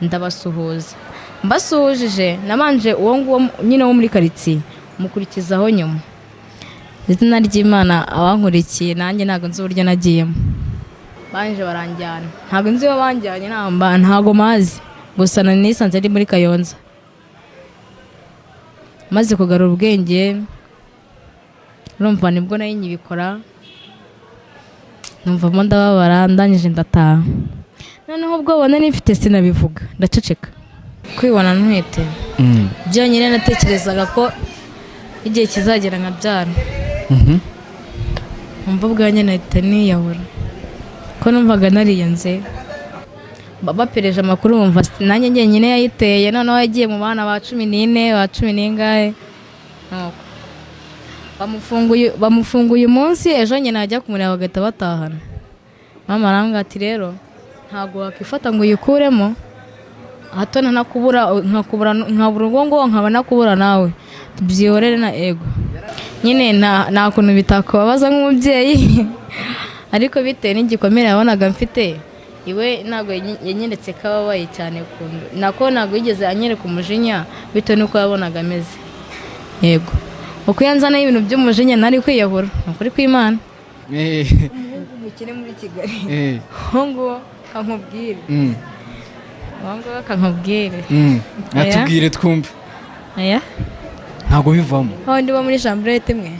Ndabasuhuza, mbasuhujije nabanje uwo nguwo nyine wo muri karitsiye, mukurikizaho nyuma. Izina ry'Imana, abankurikiye, nanjye ntabwo nzi uburyo nagiyemo. Banje baranjyana, ntabwo nzi iyo banjyanye, namba ntabwo mazi, gusa nisanze ari muri Kayonza. Maze kugarura ubwenge, urumva nibwo nari nkibikora, numvamo ndababara, ndangije ndataha. Noneho ubwoba nari mfite sinabivuga, ndaceceka. Kwibona ntwite byonyine, natekerezaga ko igihe kizagera nkabyara, numva ubwanjye nahita niyahura, ko numvaga nariyanze. Bapereje amakuru, bumva nanjye njyenyine yayiteye. Noneho yagiye mu bana ba 14, ba cumi n'ingahe. Nuko bamufunguye umunsi, ejo nyina ajya kumureba, bagahita batahana. Mama arambwira ati: "Rero ntabwo wakifata ngo uyikuremo, hato ntanakubura, nkakubura, nkabura ubwo ngo nkaba nakubura nawe, tubyihorere." Na ego nyine nta kuntu bitakubabaza nk'umubyeyi, ariko bitewe n'igikomere yabonaga mfite, iwe ntabwo yanyeretse ko ababaye cyane, nako ntabwo yigeze anyereka umujinya bitewe n'uko yabonaga ameze. Yego, uko yanzanaho ibintu by'umujinya nari kwiyahura, ni ukuri kw'Imana. Umuhungu mukene muri Kigali, uwo nguwo kankubwire, uwo nguwo kankubwire. Atubwire twumve. Aya. Ntabwo bivamo. Aho ndi bo muri chambrette imwe,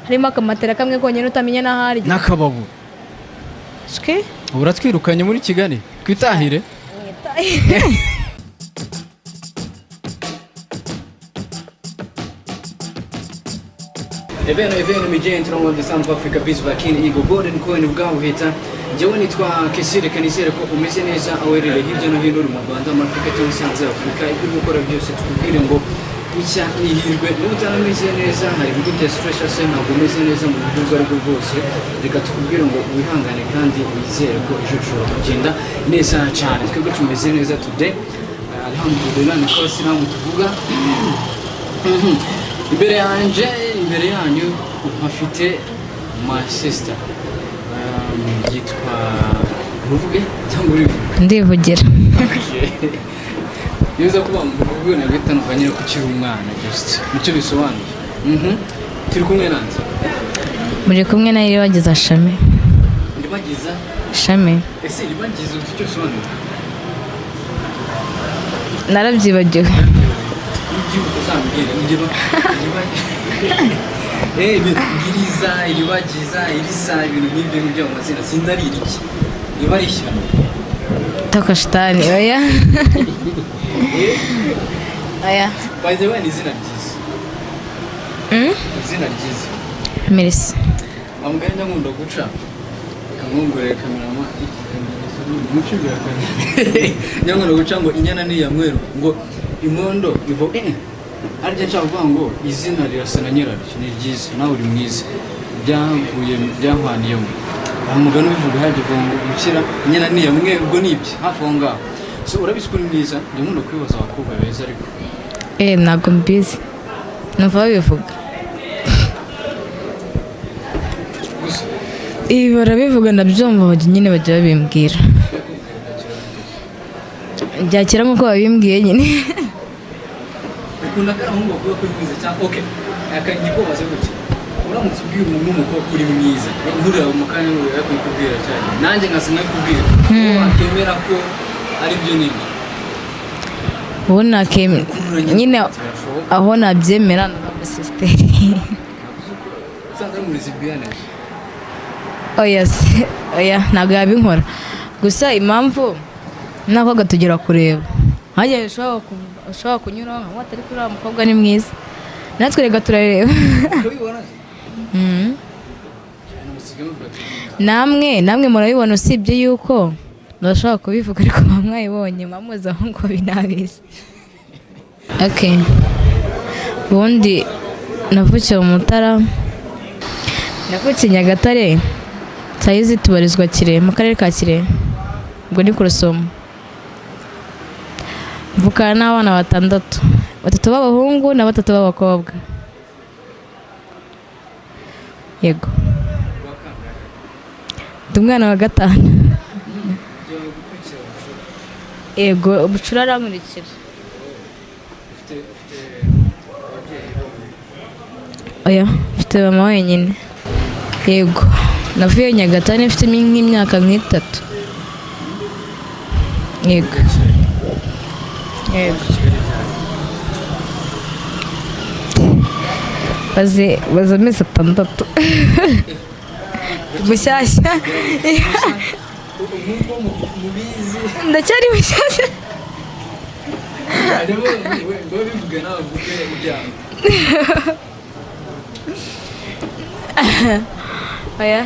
harimo akamatera kamwe konyine, utamenya n'aho ari. N'akababura. Shwe. Ubu uratwirukanye muri Kigali, twitahire. Ebeno ebeno mijenti no the South Africa Beats by King Eagle Golden Coin bwabuhita. Njyewe nitwa Kesire, kanizere ko umeze neza aho uherereye hirya no hino, uri mu Rwanda, muri Afurika cyangwa se hanze ya Afurika. Ibyo uri gukora byose tukubwire ngo icya ihirwe. Niba utanameze neza, hari ibigo bya stress se, ntabwo umeze neza mu buryo ubwo aribwo bwose, reka tukubwire ngo wihangane kandi wizere ko ejo bishobora kugenda neza cyane. Twebwe tumeze neza today, alhamdulillah, niko abasilamu tuvuga. Imbere yanjye, imbere yanyu mpafite my sister, yitwa, uruvuge cyangwa urivuge? Ndivugira. Iyo uza kuba ngo uvuge ntabwo numva nyine ko ukiri umwana, just nicyo bisobanuye. Turi kumwe nanjye. Muri kumwe na Iribagiza Shami. Iribagiza. Shami. Ese Iribagiza uzi icyo bisobanuye? Narabyibagiwe. N'igihugu uzambwire iriba iriba iriza, Iribagiza, irisa, ibintu nk'ibyo ngibyo mu mazina, sinzi ari iriki, niba ari ishyano. Toka shitani, oya oya. By the way, ni izina ryiza. Izina ryiza. Merci. Amugani nkunda guca kamwongorera kamerama muco nyankunda guca ngo inyana ni iya mweru, ngo inkondo ivo arya. Nshaka kuvuga ngo izina rirasa na nyiraryo, ni ryiza, nawe uri mwiza, byahuye, byahwaniyemo. Nta mugani ubivuga hajya uvuga ngo gukira inyana ni iya mweru, ubwo ni ibyo hafi aho ngaho. So urabizi ko uri mwiza, njya nkunda kwibaza abakobwa beza ariko. Ntabwo mbizi, numva babivuga. Gusa. Ibi barabivuga, ndabyumva, bajya nyine bajya babimbwira, byakira nk'uko babimbwiye nyine. Ukunda ko abahungu bavuga ko uri mwiza cyangwa? Okay, akangikubaze gutya: uramutse ubwiye umuntu w'umukobwa ko uri mwiza, nkureba mu kanya ngo yakubwira cyane, nanjye nkasa nkakubwira, wowe wakemera ko ari byo nini? Ubu nakemera nyine. Birashoboka. Aho nabyemera ni amasisiteri. Usanzwe ari muri lesbienne? Oya se, oya, ntabwo yabinkora. Gusa impamvu nako tugera kureba hajya ushobora kunyuraho nka atari kuri uriya mukobwa ni mwiza, natwe reka turareba. Ukabibona se? Cyane musigaye muvuga ati Namwe murabibona, usibye yuko mudashobora kubivuga, ariko muba mwabibonye, muba muzi aho ngo binabizi. Okay, ubundi navukiye mu Mutara, navukiye Nyagatare, sayizi tubarizwa Kirehe, mu karere ka Kirehe, ubwo ni ku Rusumo. Mvukana n'abana batandatu, batatu b'abahungu na batatu b'abakobwa, yego. Ndi umwana wa gatanu. Byo gukurikira amashuri. Yego, bucura arankurikira. Ufite ababyeyi bombi? Oya, mfite mama wenyine. Yego, navuye Nyagatare mfite nk'imyaka nk'itatu. Yego. Yego. Waje Kigali ryari? Baze amezi 6 mushyashya. Nk'uko mubizi, Ndacyari mushyashya. harimo ngo bivuge nawe uvuge ibyago. Oya,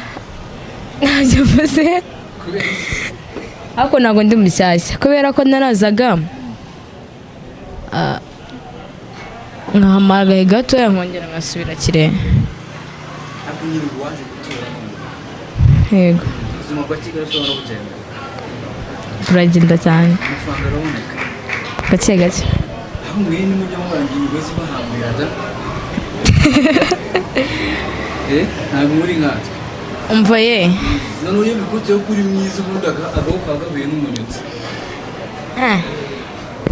ntabyo mvuze. Kubera iki? Ariko ntabwo ndi mushyashya kubera ko narazaga nkahamara agahe gatoya nkongera nkasubira Kirehe. Ariko nyine ubu waje gutura none. Yego. Ubuzima bwa Kigali ushobora kugenda? Buragenda cyane. Amafaranga araboneka? Gake gake. Aho mwene mujya murangira imigozi bahambira da, ntabwo muri nkatwe. Umva ye. Noneho iyo bikutseho ko uri mwiza, ubundi agahu kaba gahuye n'umunyutsi.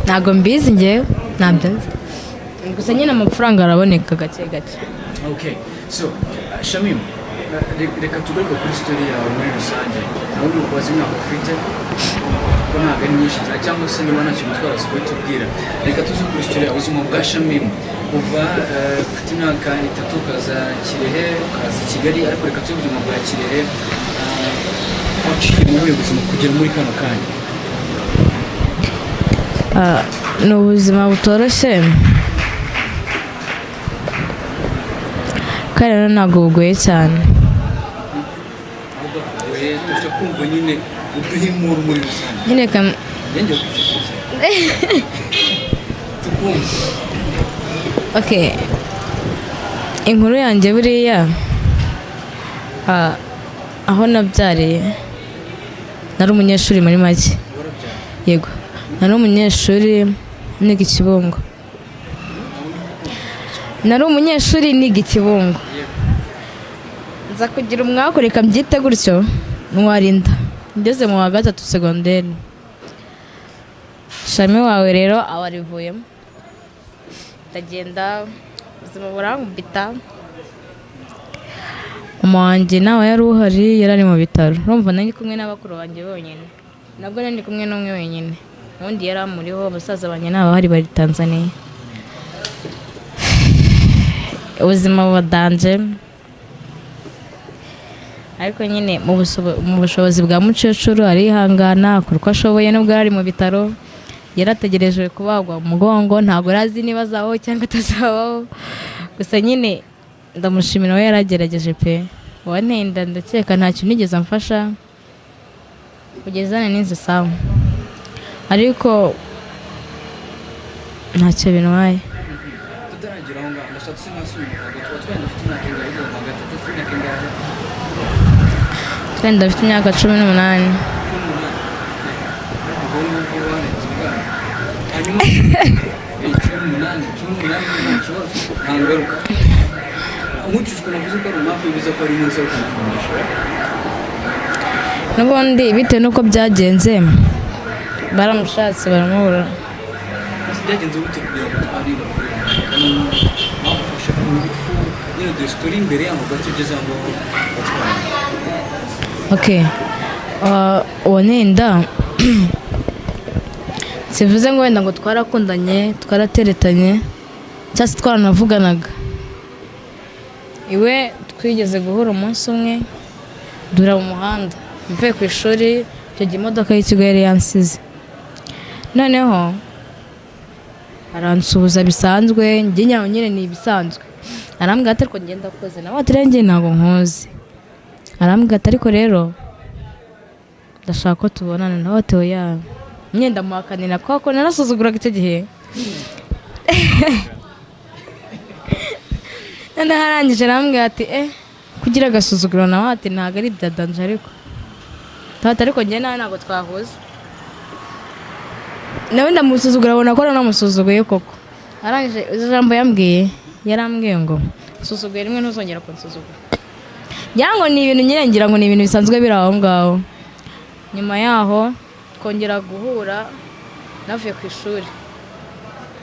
Ntabwo mbizi njyewe, ntabyo nzi, gusa nyine amafaranga araboneka gake gake. Okay, so Shamim, reka tugaruke kuri story yawe muri rusange. Nawe uri kubaza imyaka ufite, ko ntabwo ari myinshi cyane, cyangwa se niba ntacyo gutwara si kubitubwira. Reka tuze kuri story yawe, ubuzima bwa Shamim kuva ufite imyaka 3 ukaza Kirehe, ukaza i Kigali, ariko reka tuze ubuzima bwa Kirehe. Waciye muri ubu buzima kugera muri kano kanya. Ni ubuzima butoroshye kandi rero ntabwo bugoye cyane. Ahubwo akugoye tujya kumva nyine uduhe inkuru muri rusange. Nyine Yongeye kwicecekera tukumva. Okay, inkuru yanjye buriya, aho nabyariye nari umunyeshuri muri make. Warabyaye? Yego, nari umunyeshuri niga i Kibungo. Nari umunyeshuri niga i Kibungo. Nza kugira umwaku, reka mbyite gutyo, ntwara inda ngeze mu wa 3 segonderi. Shami wawe rero aba arivuyemo, ndagenda ubuzima burankubita. Mama wanjye nawe yari uhari, yari ari mu bitaro. Urumva nari kumwe n'abakuru banjye bonyine, nabwo nari ndi kumwe n'umwe wenyine, ubundi yari amuriho. Basaza banjye ntabahari, bari Tanzania. Ubuzima buba danje, ariko nyine mu bushobozi bwa mukecuru arihangana, akora uko ashoboye. Nubwo yari ari mu bitaro, yarategereje kubagwa umugongo, ntabwo yari azi niba azabaho cyangwa atazabaho. Gusa nyine ndamushimira, we yaragerageje pe. Uwanteye inda ndakeka nta kintu nigeze amfasha kugeza na n'izi sawa, ariko ntacyo bintwaye. Tutaragira aho ngaho, ndashaka dusa nk'abasubira inyuma gato. Watwaye ufite imyaka ingahe? Ugeze mu wa 3 ufite imyaka ingahe? Wenda mfite imyaka 18. 18. Ubwo ngubwo warenze ubwana. Hanyuma 18, 18 nta kibazo, nta ngaruka. Nkurikije ukuntu uvuze ko ari umwaka, bivuze ko ari umunsi wo kumufungisha. N'ubundi bitewe n'uko byagenze, baramushatse baramubura. Ese byagenze gute kugira ngo utware kuri uyu mwaka? Bamufashe ku ngufu nyine? Dore story imbere yaho gato ugeze aho ngaho batwaye. Okay, uwo nenda sivuze ngo wenda ngo twarakundanye, twarateretanye cyangwa se twaranavuganaga. Iwe twigeze guhura umunsi umwe, duhura mu muhanda mvuye ku ishuri. Icyo gihe imodoka y'ikigo yari yansize, noneho aransuhuza bisanzwe, njye nyawe nyine ni ibisanzwe. Arambwira ati ariko ngenda koze, nawe ati rero njye ntabwo nkuzi. Arambwira ati ariko rero ndashaka ko tubonana, nawe ati oya. Nyine ndamuhakanira kuko narasuzuguraga icyo gihe. Noneho arangije arambwira ati kugira agasuzuguro, nawe ati ntabwo ari ibya danje, ariko tata, ariko njye nawe ntabwo twahuza. Nawe ndamusuzugura, abona ko namusuzuguye koko. Arangije ijambo yambwiye, yarambwiye ngo usuzuguye rimwe ntuzongera kunsuzugura. Ngira ngo ni ibintu nyine, ngira ngo ni ibintu bisanzwe biri aho ngaho. Nyuma yaho twongera guhura. Navuye ku ishuri,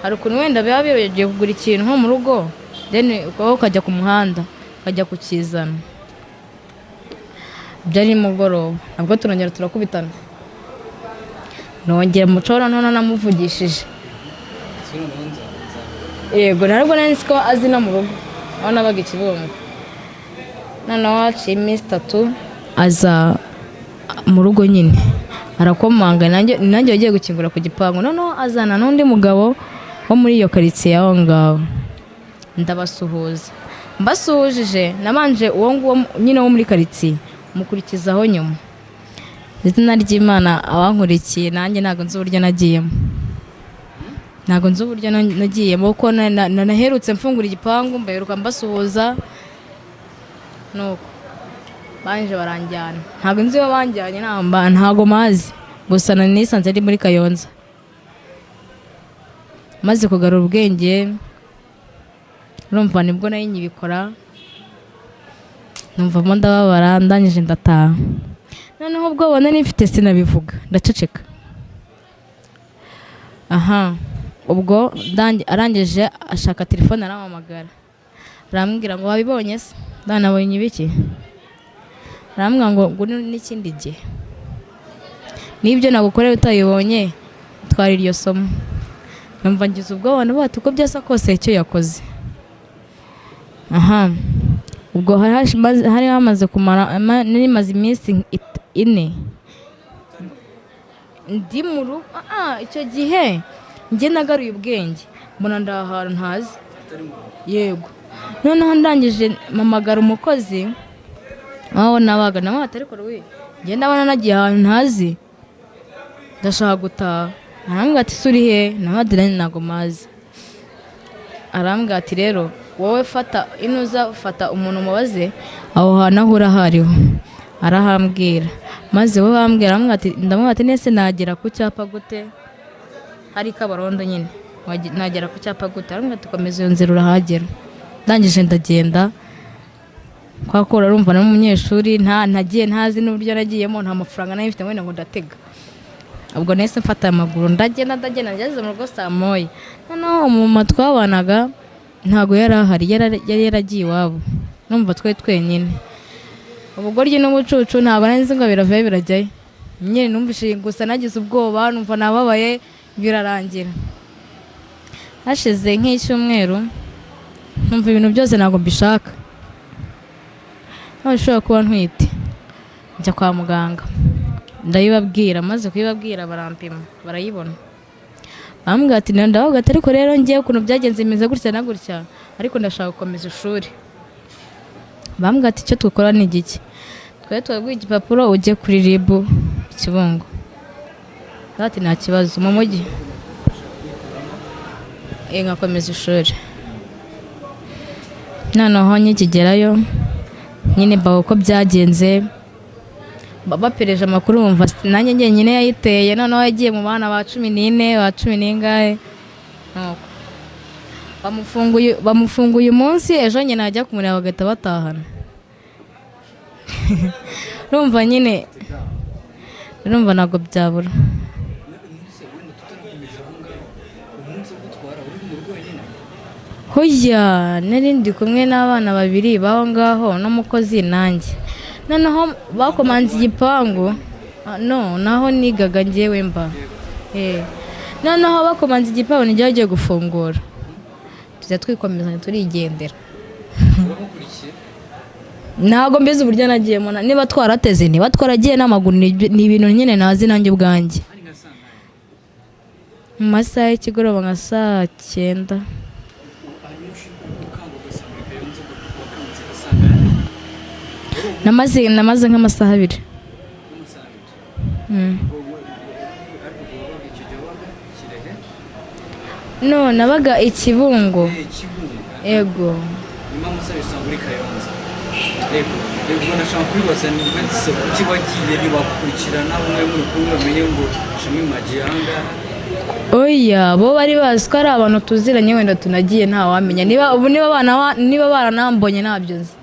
hari ukuntu wenda biba bibagiye kugura ikintu nko mu rugo, then ukaba ukajya ku muhanda ukajya kukizana. Byari nimugoroba, nabwo turongera turakubitana, nongera mucora none namuvugishije. Yego, ntabwo nari nzi ko azi no mu rugo aho nabaga i Kibungo. Noneho haciye iminsi 3 aza mu rugo nyine arakomanga, nanjye wagiye gukingura ku gipangu. Noneho azana n'undi mugabo wo muri iyo karitsiye aho ngaho, ndabasuhuza. Mbasuhujije nabanje uwo nguwo nyine wo muri karitsiye, mukurikizaho nyuma. Izina ry'Imana abankurikiye, nanjye ntabwo nzi uburyo nagiyemo, ntabwo nzi uburyo nagiyemo, kuko naherutse mfungura igipangu mbaheruka mbasuhuza, nuko banje baranjyana. Ntabwo nzi iyo banjyanye, ntabwo mazi, gusa nisanze ari muri Kayonza. Maze kugarura ubwenge, urumva nibwo nari nkibikora, numvamo ndababara, ndangije ndataha. Noneho ubwoba nari mfite sinabivuga, ndaceceka. Aha ubwo arangije ashaka telefone arampamagara, arambwira ngo wabibonye se? Ndanabonye ibiki? Arambwira ngo ngo n'ikindi gihe n'ibyo nagukoreye utayibonye twari iryo somo. Numva ngize ubwoba, navuga ati uko byasa kose icyo yakoze. Aha ubwo hari hamaze kumara, nari maze iminsi 4 ndi mu rugo. Icyo gihe njye nagaruye ubwenge, mbona ndi ahantu ntazi. Yego, noneho ndangije mpamagara umukozi aho nabaga, nawe ati ariko we njye ndabona nagiye ahantu ntazi, ndashaka gutaha. Arambwira ati uri he? Nawe ati ntabwo mazi. Arambwira ati rero wowe fata inuza, fata umuntu umubaze aho hantu aho uri ahariho. Arahambwira, maze we bambwira, ndamubwira ati nese nagera ku cyapa gute? Hari Kabarondo nyine, nagera ku cyapa gute? Arambwira ati komeza iyo nzira urahagera. Ndangije ndagenda, kwa ko urumva n'umunyeshuri ntagiye ntazi n'uburyo nagiyemo, nta mafaranga nari mfite wenda ngo ndatega. Ubwo nahise mfata amaguru ndagenda, ndagenda ngeze mu rugo saa 1. Noneho umumama twabanaga ntago yari ahari, yari yaragiye iwabo, numva twari twenyine. Ubugoryi n'ubucucu ntabwo nari nzi ngo biravayo birajyayo. Nyine numvise gusa nagize ubwoba, numva nababaye, birarangira. Hashize nk'icyumweru numva ibintu byose ntabwo mbishaka, ntabwo nshobora kuba ntwite. Njya kwa muganga ndabibabwira, maze kubibabwira barampima barayibona. Bambwira ati ndavuga ati ariko rero ngiye ukuntu byagenze bimeze gutya na gutya, ariko ndashaka gukomeza ishuri. Bambwira ati icyo dukora ni igiki? Twe twaguha igipapuro ujye kuri RIB Kibungo. Ati nta kibazo mu mujyi. Nkakomeza ishuri. Noneho nkikigerayo nyine mbaho uko byagenze, bapereje amakuru bumva nanjye njyenyine yayiteye. Noneho yagiye mu bana ba 14 ba 10 n'ingahe. Bamufunguye umunsi, ejo nyine ajya kumureba bagahita batahana. Urumva nyine, urumva ntabwo byabura. Hoya nari ndi kumwe n'abana babiri baho ngaho n'umukozi nanjye. Noneho bakomanze igipangu, no naho nigaga njyewe mba. Noneho bakomanze igipangu nijye bagiye gufungura, tujya twikomezanya turigendera. Ntabwo mbizi uburyo nagiyemo, niba twarateze niba twaragiye n'amaguru, ni ibintu nyine nazi nanjye ubwanjye. Mu masaha y'ikigoroba nka saa 9. Namaze nk'amasaha 2. No nabaga i Kibungo. Yego. Yego, nashaka kwibaza niba kuki wagiye ntibakurikirana umwe muri kumwe bamenye ngo Shamima agiye aha ngaha. Oya, bo bari bazi ko ari abantu tuziranye, wenda tunagiye ntawamenya. Niba ubu niba baranambonye ntabyo nzi.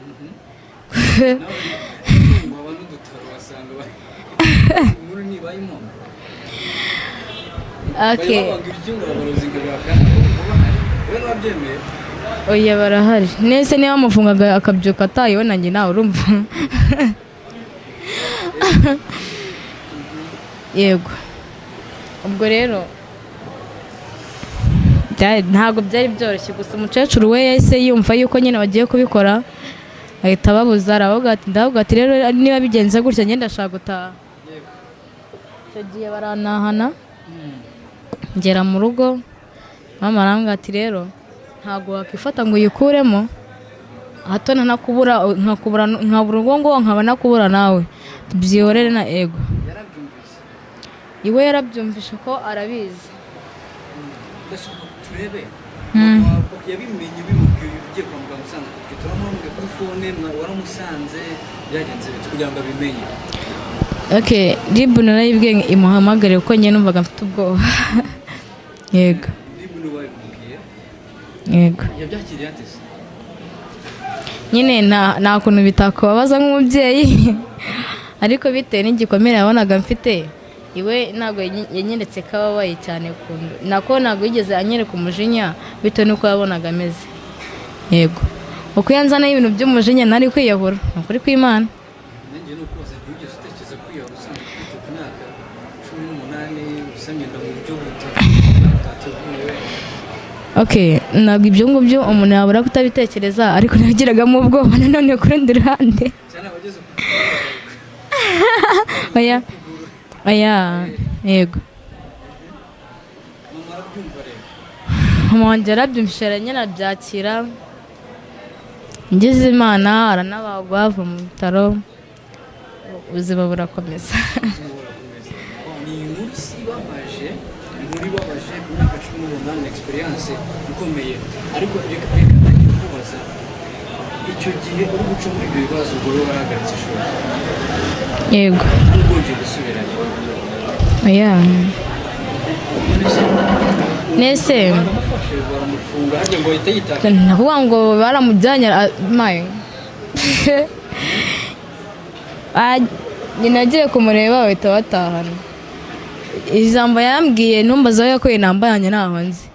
Okay. Bari babanga ibyo ngo abarozi ngo bahakana ko bahari. Wowe ntiwabyemeye? Oya, barahari. Nese niba bamufungaga akabyuka atayiwe na nyina, urumva? Yego. Ubwo rero ntabwo byari byoroshye, gusa umukecuru we yahise yumva yuko nyine bagiye kubikora, ahita ababuza, aravuga ati, ndavuga ati rero niba bigenze gutya njye ndashaka gutaha. Icyo gihe barantahana, ngera mu rugo, mama arambwira ati rero ntabwo wakwifata ngo uyikuremo, hato ntanakubura, nkakubura, nkabura uwo ngo nkaba nakubura nawe, tubyihorere na ego. Yarabyumvise? Iwe yarabyumvishe ko arabizi. Ndashaka turebe mama wawe yabimenye bimubwiye ugiye kwa muganga usanzwe twe turamuhamagaye kuri phone, waramusanze, byagenze bite kugira ngo abimenye? Okay, RIB narayibwiye ngo imuhamagare kuko njye numvaga mfite ubwoba. Yego. Niba niwe wabimubwiye? Yego. Yabyakiriye ate se? Nyine nta kuntu bitakubabaza nk'umubyeyi, ariko bitewe n'igikomere yabonaga mfite, iwe ntabwo yanyeretse ko ababaye cyane, nako ntabwo yigeze anyereka umujinya bitewe n'uko yabonaga ameze. Yego, uko yanzanaho ibintu by'umujinya ntari kwiyahura, ni ukuri kw'Imana. Nanjye ni ukubaza, ntiwigeze utekereza kwiyahura usanzwe ufite ku myaka 18, usamye inda mu buryo butateguwe? Okay, ntabwo ibyo ngibyo umuntu yabura kutabitekereza, ariko nagiragamo ubwoba nanone ku rundi ruhande. Cyane abageze ku Oya oya, yego. Mama arabyumva rero? Mama wanjye yarabyumvise, aranyanabyakira, ngize Imana aranabagwa, ava mu bitaro, ubuzima burakomeza. Ubuzima burakomeza. Wow, ni inkuru si ibabaje, inkuru ibabaje ku myaka 18, experience ikomeye. Ariko reka ntangiye kubaza, icyo gihe uri guca muri ibyo bibazo, ubwo wowe warahagaritse ishuri? Yego. Nubwo wongeye gusubirayo? Oya. None se Nese baramufashe baramufunga, harya ngo ahita yitaka? Nakuvuga ngo baramujyanye, mayo. Ah, nyina agiye kumureba bahita batahana. Ijambo yambwiye, ntumbaze aho yakuye namba yanjye, ntaho nzi.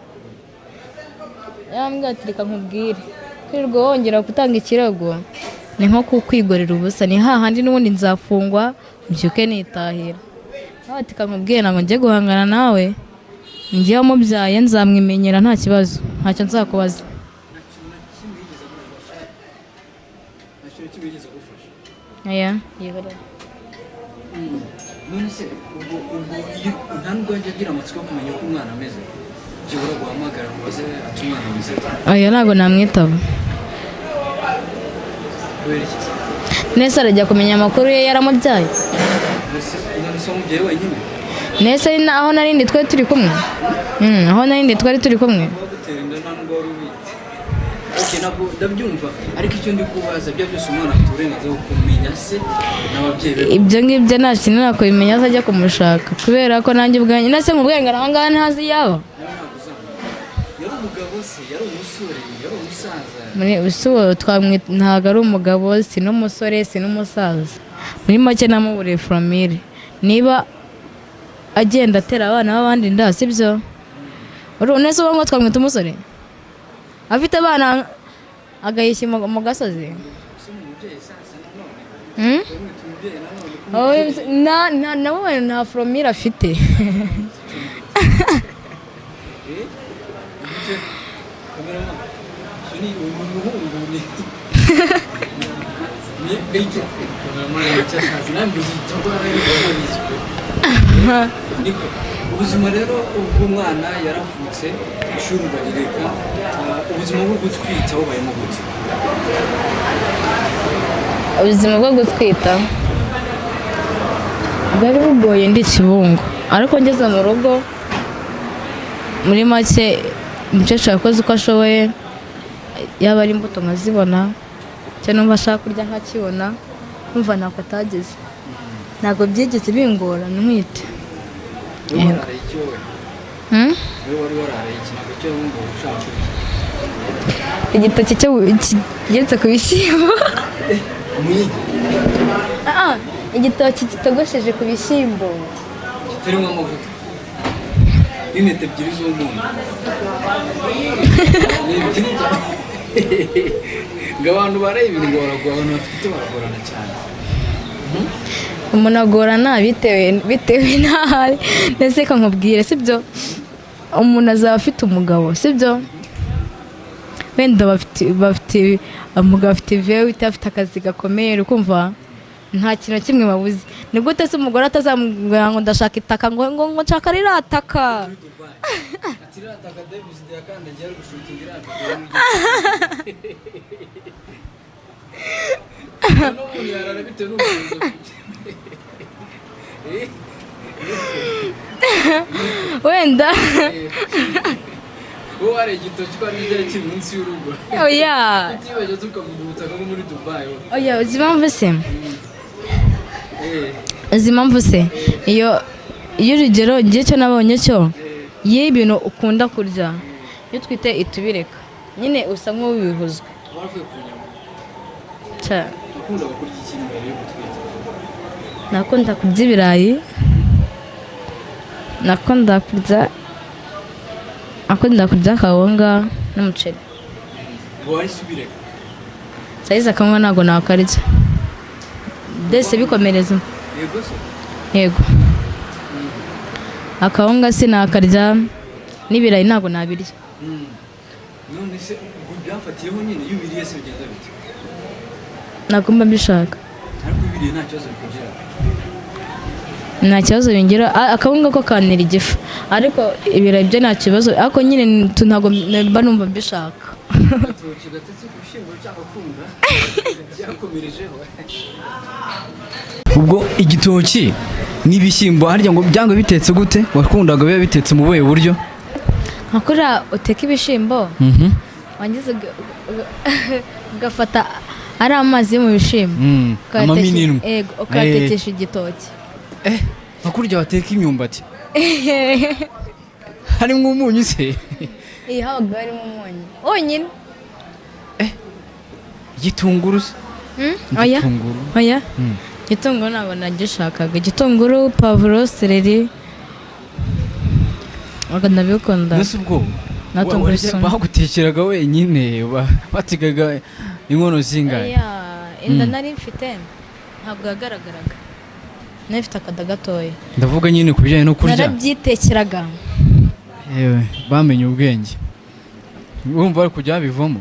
Yambwiye ati reka nkubwire, kwirirwa wongera gutanga ikirego ni nko kukwigorera ubusa, ni hahandi n'ubundi nzafungwa mbyuke nitahira. Nawe ati reka nkubwire, ntabwo ngiye guhangana nawe, njyewe wamubyaye nzamwimenyera, nta kibazo, ntacyo nzakubaza. Nta kintu na kimwe yigeze agufasha? Nta kintu na kimwe yigeze agufasha? Oya, yihorere. None se ubwo iyo nta nubwo yajya agira amatsiko yo kumenya uko umwana ameze, byibura guhamagara ngo baze ati umwana ameze ate? Oya, ntabwo namwitaba. Kubera iki se? Nese arajya kumenya amakuru ye yaramubyaye? None se wamubyaye wenyine? Nese aho narindi twari turi kumwe. Aho narindi twari turi kumwe. Bagutera inda nta nubwo wari ubizi. Okay, ntabwo ndabyumva, ariko icyo ndi kubaza, bya byose umwana afite uburenganzira bwo kumenya se n'ababyeyi be. Ibyo ngibyo nta kintu nakubimenya, azajya kumushaka, kubera ko nanjye ubwanjye nase mu bwenge aho ngaho ntazi yaba. Nawe ntabwo uzamenya. Yari umugabo se, yari umusore, yari umusaza? Muri ubu twamwita ntabwo ari umugabo, si n'umusore, si n'umusaza. Muri make namuburiye formule, niba agenda atera abana b'abandi inda, si byo? Nese ubu ngo twamwita umusore afite abana agayishya mu gasozi? Se ni umubyeyi sasa nanone? Hmm? Uramwita umubyeyi nanone ko? Oh, nawe nta formule afite. Eh? Igice cameraman. Icyo ni umuhungu ni icyo cameraman icyo nanjye uzi cyangwa niko ubuzima rero. Ubwo umwana yaravutse, ishuri urarireka, ubuzima bwo gutwita bubayemo gute? Ubuzima bwo gutwita bwari bugoye ndi Kibungo, ariko ngeze mu rugo, muri make umukecuru yakoze uko ashoboye, yaba ari imbuto nkazibona, icyo numva ashaka kurya nkakibona, numva ntako atagize, ntabwo byigeze bingora ntwite. Wowe wararaye iki wowe? Hmm? Wowe wari wararaye iki? Ntabwo icyo wumva ushaka kurya? Igitoki cyo kigeretse ku bishyimbo. Umuyigi? Ah, igitoki kitogosheje ku bishyimbo. Kitarimo amavuta? N'intete ebyiri z'umunyu. Ni ebyiri cyane. Ngo abantu bareba ibintu ngo baragora, abantu bafite baragorana cyane. Umuntu agorana bitewe n'aho ari. Ndetse reka nkubwire, sibyo, umuntu azaba afite umugabo, sibyo, wenda bafite umugabo, afite vewiti, afite akazi gakomeye, ukumva nta kintu na kimwe babuze. Ni gute se umugore atazamubwira ngo ndashaka itaka, ngo nshaka ririya taka? Ati irataka Davis yakandagiye ari gushutinga irataka. N'umuntu yarara bitewe n'ubushobozi afite. Wenda Wowe wariye igitoki ko ari icyari kiri munsi y'urugo. Oya. Utibeshye tukavuga ubutaka bwo muri Dubai. Oya, uzi impamvu se? Uzi impamvu se? Iyo urugero ngiye cyo nabonye cyo, iyo ibintu ukunda kurya iyo utwite itubireka nyine usa nk'uwibihuzwe. Waravuye ku nyama. Cya. Wakundaga kurya iki mbere yo gutwita? Nakunda kurya ibirayi, nakunda kurya akawunga n'umuceri. Ngo wahise ubireka? Sayizi akawunga ntabwo nakarya, mbese bikomereza. Yego se? Yego, akawunga sinakarya n'ibirayi ntabwo nabirya. None se ubwo byafatiyeho nyine, iyo ubiriye se bigenda bite? Ntabwo mba mbishaka. Ariko iyo ubiriye nta kibazo bikugeraho? Nta kibazo bingira. Akawunga ko kantera igifu, ariko ibirayi byo nta kibazo, ariko nyine ntabwo mba numva mbishaka. Agatoki gatetse ku bishyimbo cyangwa kumva byakomerejeho. Ubwo igitoki n'ibishyimbo harya ngo byanga bitetse gute? Wakundaga biba bitetse mu buhe buryo? Nka kuriya uteka ibishyimbo, wangiza ugafata ari amazi yo mu bishyimbo, Amamininwa. Yego, ukayatekesha igitoki. Nka kurya bateka imyumbati harimo umunyu se? Iyi habaga harimo umunyu wonyine. Igitunguru se? Oya. Igitunguru. Oya, igitunguru ntabwo nagishakaga. Igitunguru, pavuro, seleri, ntabwo ndabikunda. Mbese ubwo Na tungurusumu. bagutekeraga wenyine, bategaga inkono zingahe? Oya, inda nari mfite ntabwo yagaragaraga, nari mfite akada gatoya. Ndavuga nyine ku bijyanye no kurya. Narabyitekeraga. Yewe, bamenye ubwenge, urumva bari kujya babivamo.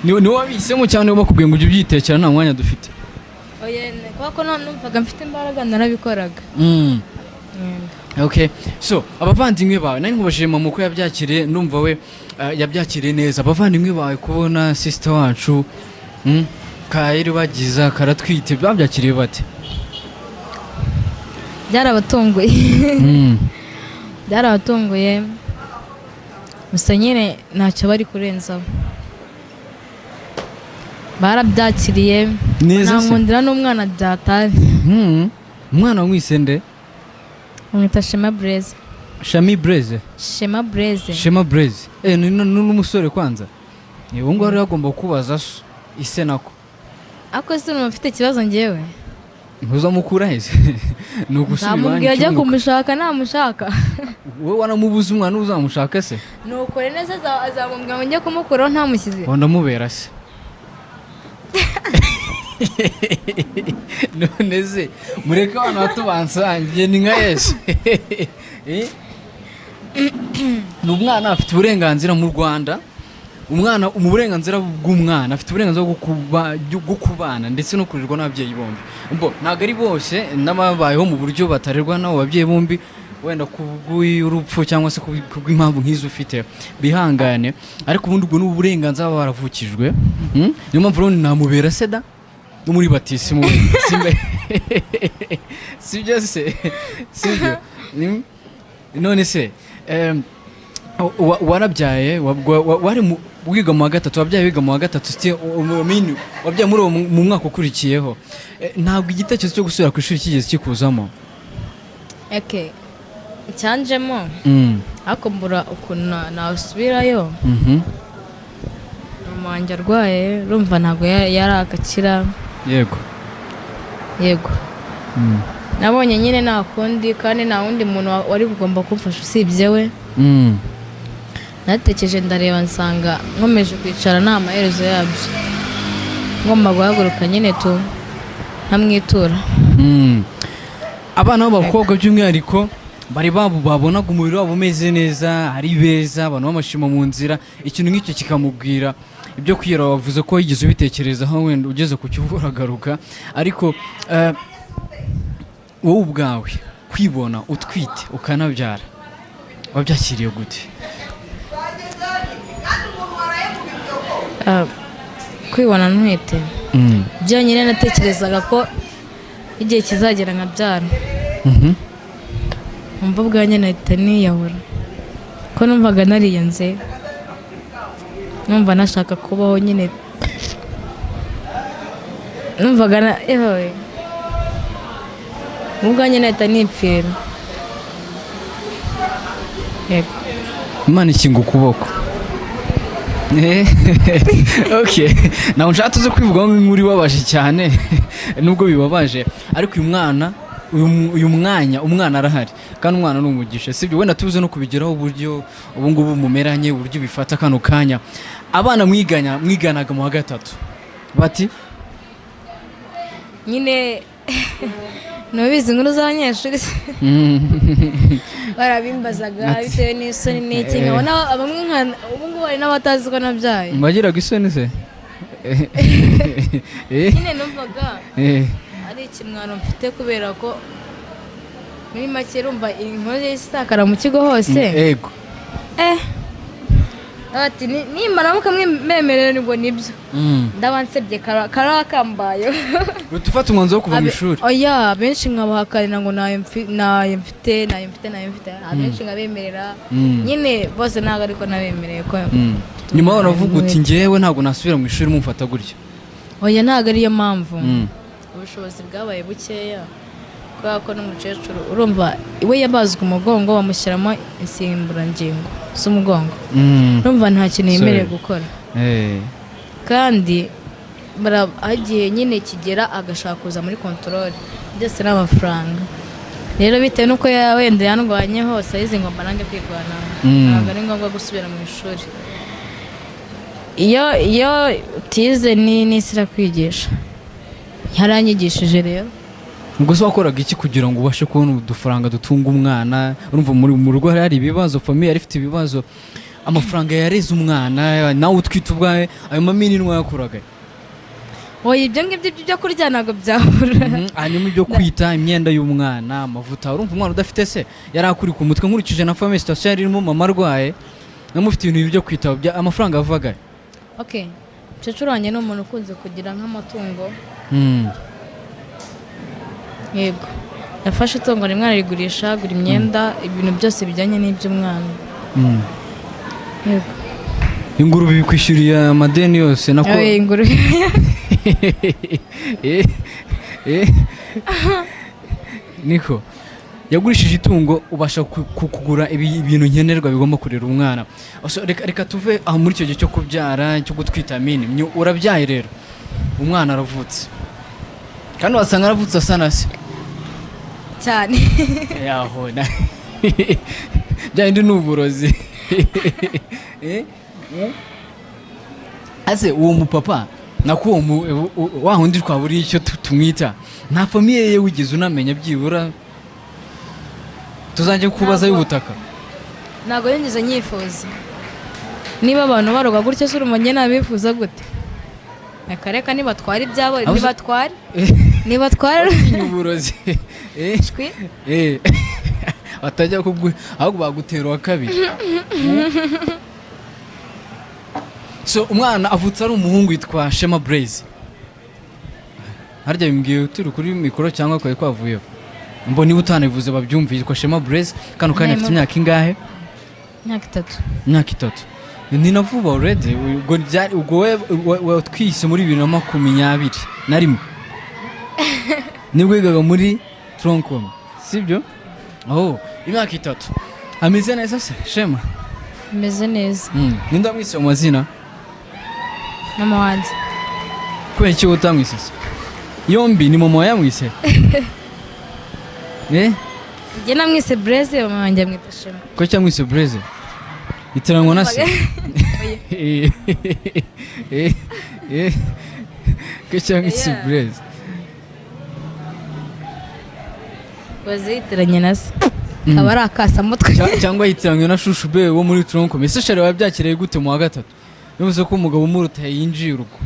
Ni wabihisemo cyane, bakubwiye ngo ujye ubyitekera nta mwanya dufite? Oya, kubera ko numvaga mfite imbaraga narabikoraga. Okay, so abavandimwe bawe, nari nkubajije mama uko yabyakiriye, ndumva we yabyakiriye neza. Abavandimwe bawe kubona sister wacu Kayiri bagiza karatwite, babyakiriye bate? Byarabatunguye. Byarabatunguye gusa nyine ntacyo bari kurenzaho, barabyakiriye. Neza se? Nankundira n'umwana byatari. Umwana wamwise nde? Bamwita Shema Blaise. Shami Blaise? Shema Blaise. Shema Blaise. Ni n'umusore kwanza. Ubu ngubu rero agomba kubaza so ise nako. Ariko se urumva mfite ikibazo njyewe? Ntuzamukura hese? Ni ugusubira iwanyu. Nzamubwira ajya Cyunguka. kumushaka namushaka. Wowe wanamubuze umwana uzamushaka se? Nuko rero neza azamubwira ngo njye kumukuraho ntamushyize. Ndamubera se. None se mureke abantu bato bansangiye ni nka Yesu. Ni umwana afite uburenganzira mu Rwanda. Umwana mu burenganzira bw'umwana afite uburenganzira bwo kubana ndetse no kurerwa n'ababyeyi bombi. Mbo ntabwo ari bose n'ababayeho mu buryo batarerwa n'abo babyeyi bombi, wenda kubw'urupfu cyangwa se kubw'impamvu nk'izo ufite, bihangane, ariko ubundi ubwo ni uburenganzira baba baravukijwe. Niyo mpamvu rero namubera seda no muri batisimu simbe. Sibyo se? Sibyo? None se warabyaye wari wiga mu wa gatatu, wabyaye wiga mu wa gatatu, wabyaye muri uwo mu mwaka ukurikiyeho. Ntabwo igitekerezo cyo gusubira ku ishuri kigeze kikuzamo? Okay. Icyanjemo ariko mbura ukuntu nasubirayo. Mama wanjye arwaye, urumva ntabwo yari agakira. Yego. Yego. Nabonye nyine nta kundi, kandi nta wundi muntu wari kugomba kumfasha usibye we. Natekereje, ndareba, nsanga nkomeje kwicara nta maherezo yabyo, ngomba guhaguruka nyine tu nkamwitura. Abana b'abakobwa by'umwihariko bari babu babonaga umubiri wabo umeze neza, ari beza, abantu b'amashimo mu nzira, ikintu nk'icyo kikamubwira ibyo kwiyera. Wavuze ko wigeze ubitekerezaho, wenda ugeze ku kivu uragaruka, ariko wowe ubwawe kwibona utwite ukanabyara wabyakiriye gute? Kwibona ntwite byonyine, natekerezaga ko igihe kizagera nkabyara, umva, ubwanjye nahita niyahura, ko numvaga nariyanze, numva nashaka kubaho nyine, numvaga na ewe ubwanjye nahita nipfira, yego. Imana ikinga ukuboko. Okay, ntabwo nshaka tuze kwivugaho nk'inkuru ibabaje cyane, nubwo bibabaje, ariko uyu mwana, uyu mwanya umwana arahari, kandi umwana ni umugisha, sibyo? Wenda tuze no kubigeraho, uburyo ubu ngubu mumeranye, uburyo bifata kano kanya. Abana mwiganaga mu wa gatatu bati? Nyine ntubizi inkuru z'abanyeshuri se? Barabimbazaga bitewe n'isoni n'iki, nkabona bamwe nka ubu ngubu hari n'abatazi ko nabyaye. Bagiraga isoni se? Nyine numvaga ari ikimwaro mfite, kubera ko muri make urumva inkuru yahise isakara mu kigo hose. Eh, ati: "Nimaramuka mwemerera ngo nibyo, ndaba nsebye, karaba kambayeho." Uhita ufata umwanzuro wo kuva mu ishuri? Oya, abenshi nkabahakanira ngo nayo mfite, nayo mfite, nayo mfite. Abenshi nkabemerera. Nyine bose ntabwo, ariko nabemereye ko Nyuma baravuga uti: "Njyewe ntabwo nasubira mu ishuri mumfata gutya." Oya, ntabwo ariyo mpamvu. Ubushobozi bwabaye bukeya, kubera ko n'umukecuru urumva we yabazwe umugongo, bamushyiramo insimburangingo z'umugongo. Urumva nta kintu yemerewe Sorry. gukora, kandi igihe nyine kigera agashaka kuza muri contrôle, byose ni amafaranga. Rero bitewe n'uko wenda yandwanye hose, ayizi ngomba nanjye kwirwanaho. Ntabwo ari ngombwa gusubira mu ishuri. Iyo utize ni n'isi irakwigisha, yaranyigishije rero. Ubwo se wakoraga iki kugira ngo ubashe kubona udufaranga dutunga umwana? Urumva muri mu rugo hari ibibazo, famille yari ifite ibibazo, amafaranga yareze umwana, nawe utwite ubwawe, ayo mamini wayakoraga? Oya, ibyo ngibyo byo kurya ntabwo byabura. Hanyuma ibyo kwita, imyenda y'umwana, amavuta, urumva umwana udafite se yari akuri ku mutwe. Nkurikije na famille, situation yari irimo, mama arwaye, namufite ibintu byo kwitaho, amafaranga yavaga? Okay, umukecuru wanjye ni umuntu ukunze kugira nk'amatungo. Yego, yafashe itungo rimwe ararigurisha, agura imyenda, ibintu byose bijyanye n'iby'umwana. Yego. Ingurube bikwishyuriye amadeni yose nako? Oya, ingurube. Niko yagurishije itungo, ubasha kugura ibintu nkenerwa bigomba kurera umwana. So, reka tuve aho muri icyo gihe cyo kubyara, cyo gutwita mini. Urabyaye rero, umwana aravutse, kandi wasanga aravutse asa na se. Cyane. Yaho bya bindi ni uburozi. Ase uwo mupapa, nako uwo wa wundi twaburiye icyo tumwita, nta famille ye wigeze unamenya? Byibura tuzajya kubaza y'ubutaka. Ntabwo yigeze nyifuza. Niba abantu baroga gutya se, urumva njye nabifuza gute? Reka reka, nibatwara ibyabo. Nibatware, nibatware. Utinya uburozi. Shwi. Batajya kugu, ahubwo bagutera uwa kabiri. So umwana avutse ari umuhungu, yitwa Shema Blaze. Harya bimbwiye turi kuri mikoro cyangwa kwari kwavuyeho? Mbona niba utanabivuze babyumve. Yitwa Shema Blaze, kano kanya afite imyaka ingahe? Imyaka 3. Imyaka 3, ni na vuba already. Ubwo byari ubwo we twise muri 2021, nibwo wigaga muri tronc commun, sibyo? Oh, imyaka 3, ameze neza se Shema? Meze neza. Ninde wamwise mu mazina? Mama wanjye. Kubera iki utamwise se? Yombi ni mama wayamwise. Eh? Njye namwise Blaise, mama wanjye amwita Shema. Ko cyamwise Blaise itiranwa na se? Eh, eh, eh. Ko cyamwise Yeah. Blaise? Baze yitiranye na se, akaba ari akasamutwe. Cyangwa yitiranywe na Shushu Be wo muri Tronco. Ese Shari wabyakiriye gute mu wa gatatu? Bivuze ko umugabo umuruta yinjiye urugo.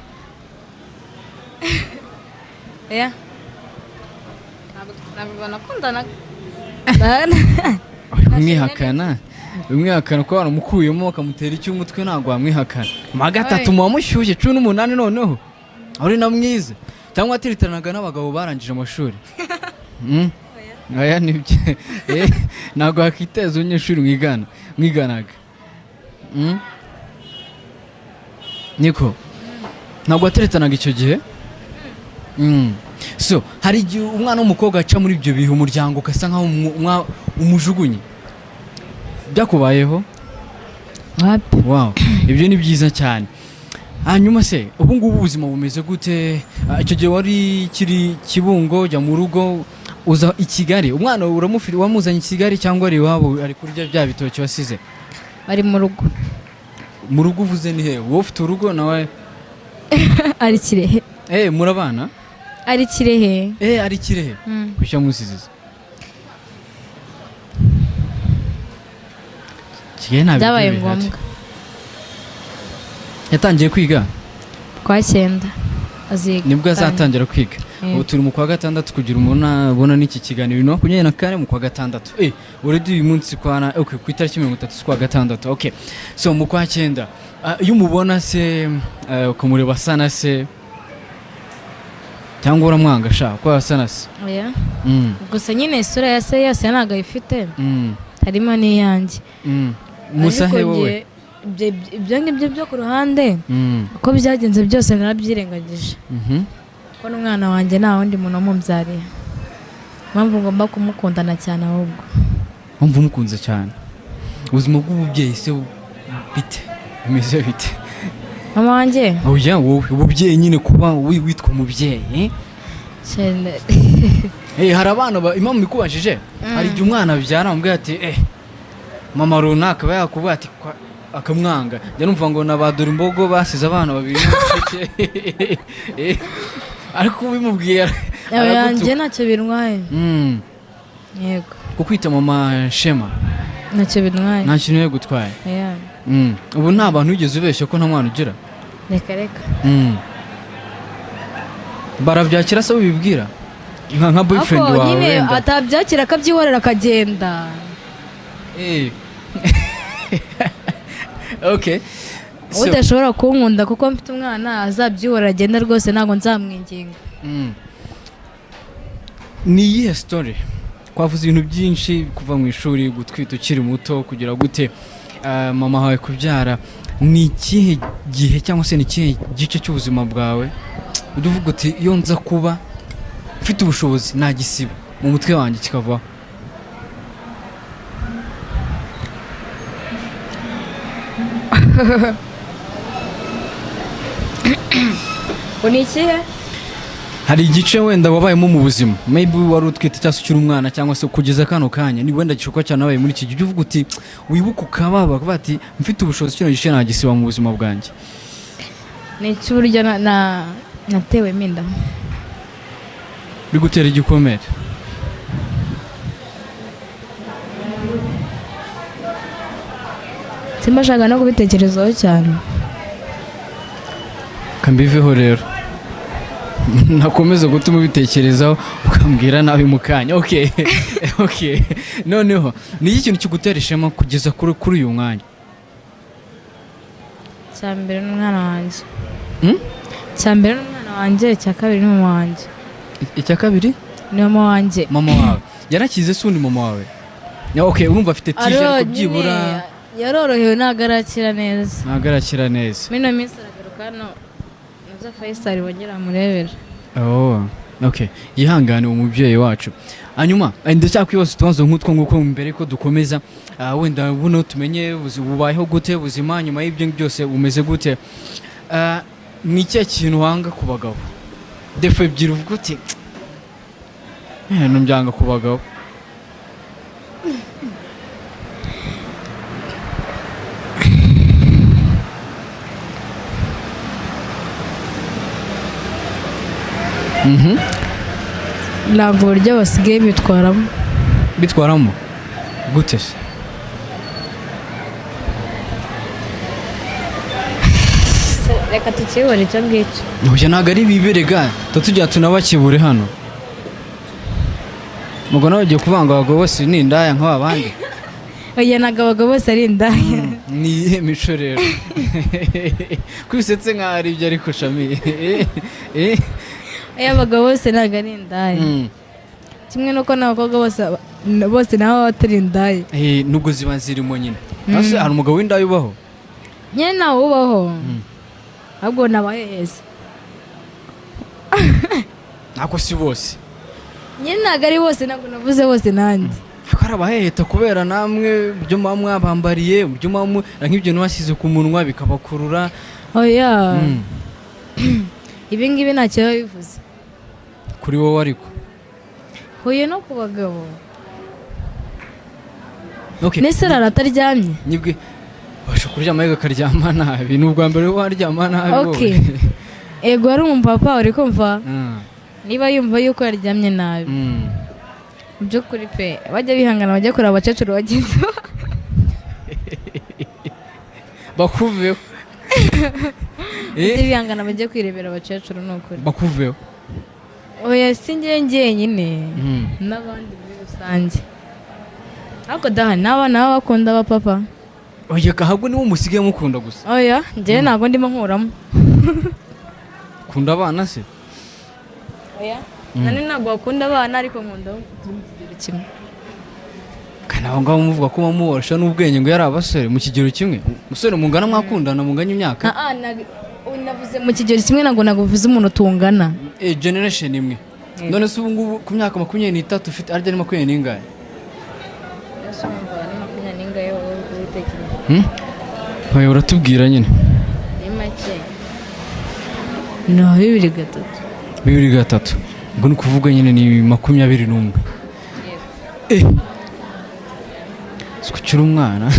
Yeah. Ntabwo nakundanaga. Umwihakana, umwihakana ko waramukuyemo akamutera icy'umutwe, ntabwo wamwihakana. Mu wa gatatu muba mushyushye, 18, noneho uri na mwiza, cyangwa atiritanaga n'abagabo barangije amashuri? Oya, nibyo. Ntabwo wakiteza umunyeshuri mwiganaga. Niko ntabwo wateretanaga icyo gihe. So hari igihe umwana w'umukobwa aca muri ibyo bihe, umuryango ugasa nkaho umujugunye. Byakubayeho? Wapi. Wow, ibyo ni byiza cyane. Hanyuma se ubu ngubu ubuzima bumeze gute? Icyo gihe wari kiri Kibungo, ujya mu rugo, uza i Kigali. Umwana uramufite, wamuzanye i Kigali cyangwa ari iwabo, ari kurya bya bitoki wasize? Bari mu rugo. Mu rugo uvuze ni he? Wowe ufite urugo nawe? Ari Kirehe. Eh, murabana? Ari Kirehe. Eh, ari Kirehe? Mm. Kuki wamusize Kigali? Nta biryo Byabaye bihari. ngombwa. Yatangiye kwiga? Kwa cyenda aziga. Nibwo azatangira kwiga? Yego. Ubu turi mu kwa gatandatu, kugira umuntu abona n'iki kiganiro 24 mu kwa gatandatu. Already uyu munsi kwa na, okay, ku itariki 30 z'ukwa gatandatu. Okay, so mu kwa cyenda. Iyo umubona se, ukamureba asa na se, cyangwa uramwanga sha ko asa na se? Oya. Gusa nyine isura ya se yose ntabwo ayifite, harimo n'iyanjye. Musa he Ariko wowe? njye, ibyo ngibyo byo ku ruhande, uko byagenze byose narabyirengagije, ko n'umwana wanjye nta wundi muntu wamubyariye, impamvu ngomba kumukundana cyane ahubwo. Wumva umukunze cyane. Ubuzima bw'ububyeyi se bite, bimeze bite? Mama wanjye? Oya, wowe ububyeyi nyine, kuba witwa umubyeyi, eh? Cyane. Hari abana impamvu ikubajije, hari igihe umwana abyara amubwira ati mama runaka aba yakubwira ati akamwanga. Njya numva ngo na ba Dore Imbogo basize abana babiri n'umuseke. Ariko ubimubwiye Oya, aragutuka. njye ntacyo bintwaye. Yego. Kukwita mama Shema? Ntacyo bintwaye. Nta kintu yagutwaye? Oya. Ubu nta bantu wigeze ubeshya ko nta mwana ugira? Reka reka. Barabyakira se ubibwira nka boyfriend Ariko wawe nyine wenda? atabyakira akabyihorera akagenda. Okay. So, Udashobora kunkunda kuko mfite umwana azabyihorera agenda rwose, ntabwo nzamwinginga. Ni iyihe story? Twavuze ibintu byinshi, kuva mu ishuri, gutwita ukiri muto, kugira gute, mama wawe kubyara. Ni ikihe gihe cyangwa se ni ikihe gice cy'ubuzima bwawe ujya uvuga uti iyo nza kuba mfite ubushobozi nagisiba mu mutwe wanjye kikavaho? Ngo ni ikihe? Hari igice wenda wabayemo mu buzima, maybe wari utwite cyangwa se ukiri umwana, cyangwa se kugeza kano kanya, ni wenda gishoboka cyane wabaye muri iki gihe, ujya uvuga uti wibuka ukababa, ukavuga ati mfite ubushobozi kino gice nagisiba mu buzima bwanjye. Ni icy'uburyo natewemo inda. Bigutera igikomere? Simba ashaka no kubitekerezaho cyane. Kambiveho rero, nakomeza gutuma ubitekerezaho ukambwira nabi mu kanya. Okay, noneho ni iki kintu kigutera ishema kugeza kuri uyu mwanya? Icya mbere ni umwana wanjye. Icya mbere ni umwana wanjye, icya kabiri ni mama wanjye. Icya kabiri? Ni mama wanjye. Mama wawe yarakize se undi mama wawe? Okay, urumva afite tije, Aro, ariko byibura nyine yarorohewe, ntabwo arakira neza. Ntabwo arakira neza. Muri ino minsi aragaruka hano, nazo Faisal bongera amurebera. Oh, okay, yihangane uwo mubyeyi wacu. Hanyuma ndacyakwibaza utubazo nk'utwo nguko mbere ko dukomeza. Wenda buno tumenye bubayeho gute, ubuzima nyuma y'ibyo byose bumeze gute. Ni ikihe kintu wanga ku bagabo? Défaut ebyiri uvuga uti numbyanga ku bagabo. Ntabwo uburyo basigaye bitwaramo. Bitwaramo gute se? Reka tukibone icyo ngicyo. Oya, ntabwo ari biberega, tujya tunabakebure hano. Ubwo nawe ugiye kuvanga abagabo bose ni indaya nk'aba bandi? Oya, ntabwo abagabo bose ari indaya. Ni iyihe mico rero? Kwisetse nkaho ari ibyo ariko Shami. Oya, abagabo bose ntabwo ari indaya. Kimwe n'uko n'abakobwa bose nabo batari indaya. Nubwo ziba zirimo nyine. Ese hari umugabo w'indaya ubaho? Nyine ntawe ubaho. Ahubwo ni abahehesi. Ntabwo si bose. Nyine ntabwo ari bose, ntabwo navuze bose nanjye. Ariko hari abaheheta kubera namwe ibyo muba mwabambariye, ibyo muba nk'ibyo mwashyize ku munwa bikabakurura. Oya. Ibi ngibi ntacyo biba bivuze. Kuri wowe ariko. Huye no ku bagabo. Nese rara ataryamye? Nibwe basha kuryama ariko akaryama nabi, ni ubwa mbere waryama nabi wowe. Ego ari umupapa uri kumva? Niba yumva yuko yaryamye nabi. By'ukuri pe, bajya bihangana bajya kureba abakecuru bagenzi babo. Bakuveho. Bajya bihangana bajya kwirebera abakecuru ni ukuri. Bakuveho. Oya, si njye njyenyine n'abandi muri rusange. Ariko daha n'abana baba bakunda abapapa. Oya, ahubwo niwo musigaye mukunda gusa. Oya, njyewe ntabwo ndimo nkuramo. Kunda abana se? Oya. Nani ntabwo bakunda abana ariko nkunda turi mu kigero kimwe. Kandi aho ngaho muvuga ko muborosha n'ubwenge ngo yari abasore mu kigero kimwe. Umusore mungana mwakundana munganya imyaka? Navuze mu kigero kimwe ntabwo navuze umuntu tungana. Generation imwe. None se ubu ngubu ku myaka 23 ufite arya ni 20 n'ingahe? Oya, uratubwira nyine. Ni make. No, 2003. 2003. Ngo ni kuvuga nyine ni 21. Sikucyura umwana.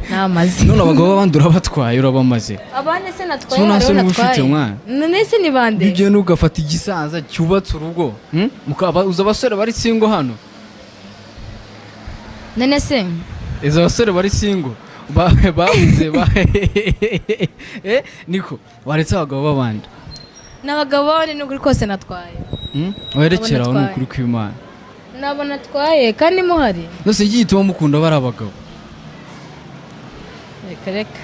Namaze. None abagabo b'abandi urabatwaye urabamaze. Abandi se natwaye hariho natwaye. None se ni bande? Ibyo ugafata igisaza cyubatse urugo. Mukaba uza abasore bari single hano. None se? Izo abasore bari single babuze ba niko waretse abagabo b'abandi. N'abagabo b'abandi ni ukuri kose natwaye. Werekera aho ni ukuri kw'Imana. Nabo natwaye kandi muhari. Nose igituma mukunda bari abagabo. Reka reka.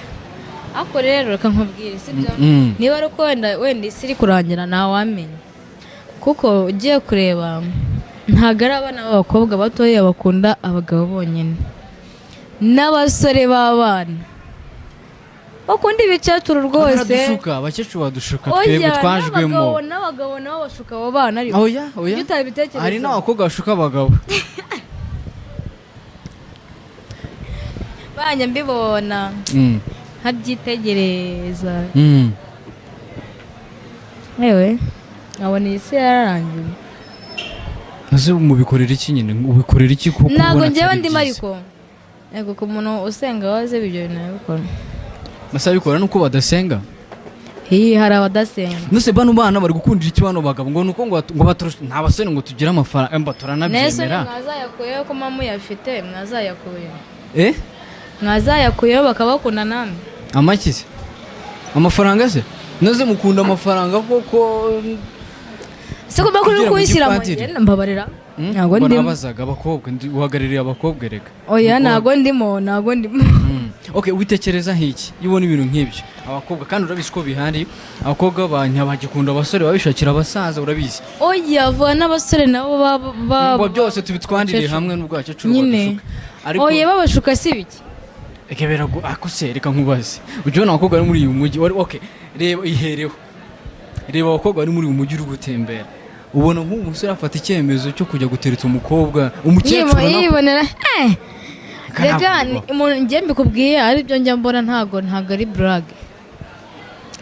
Ako rero reka nkubwire sibyo. Niba ari uko wenda isi iri kurangira ntawamenya. Kuko ugiye kureba ntabwo ari abana b'abakobwa batoya bakunda abagabo bonyine. N'abasore b'abana bakunda ibicecuru rwose. Baradushuka, abakecuru badushuka twebwe twajwemo. N'abagabo nabo bashuka abo bana ariko. Oya, oya. Hari n'abakobwa bashuka abagabo. Banya mbibona. Nkabyitegereza. Ewe, nkabona iyi si yararangiye. Ese mubikorera iki nyine? Ubikorera iki kuko ubona? Ntabwo njyewe ndimo ariko. Ego ku muntu usenga waze ibyo bintu abikora. Masa bikora nuko badasenga? Hari abadasenga. Nose bano bana bari gukundira iki bano bagabo ngo nuko ngo baturusha nta basore ngo tugire amafaranga mba turanabyemera. Nese mwazayakuyeho ko mama yafite mwazayakuye. Mwazayakuyeho bakabakunda namwe. Amaki se? Amafaranga se? Noze mukunda amafaranga koko? Se ko bakuri kuyishyira mu ngenda mbabarira. Ntabwo ndimo. Nabazaga abakobwa, uhagarariye abakobwa reka. Oya, ntabwo ndimo, ntabwo ndimo. Okay, witekereza nk'iki? Iyo ubona ibintu nk'ibyo, abakobwa kandi urabizi ko bihari, abakobwa bagikunda abasore babishakira abasaza urabizi. Oya, vuba n'abasore nabo ba byose tubitwandire hamwe n'ubwo abakecuru badushuka. Ariko oya, babashuka si biki? Eke berago akose reka nkubaze. Ujye ubona abakobwa bari muri uyu mujyi, okay, reba ihereho. Reba abakobwa bari muri uyu mujyi uri gutembera. Ubona nk'ubu umusore afata icyemezo cyo kujya gutereta umukobwa umukecuru yibonera. Rega umuntu njye mbikubwiye ari byo njya mbona ntago ari blague.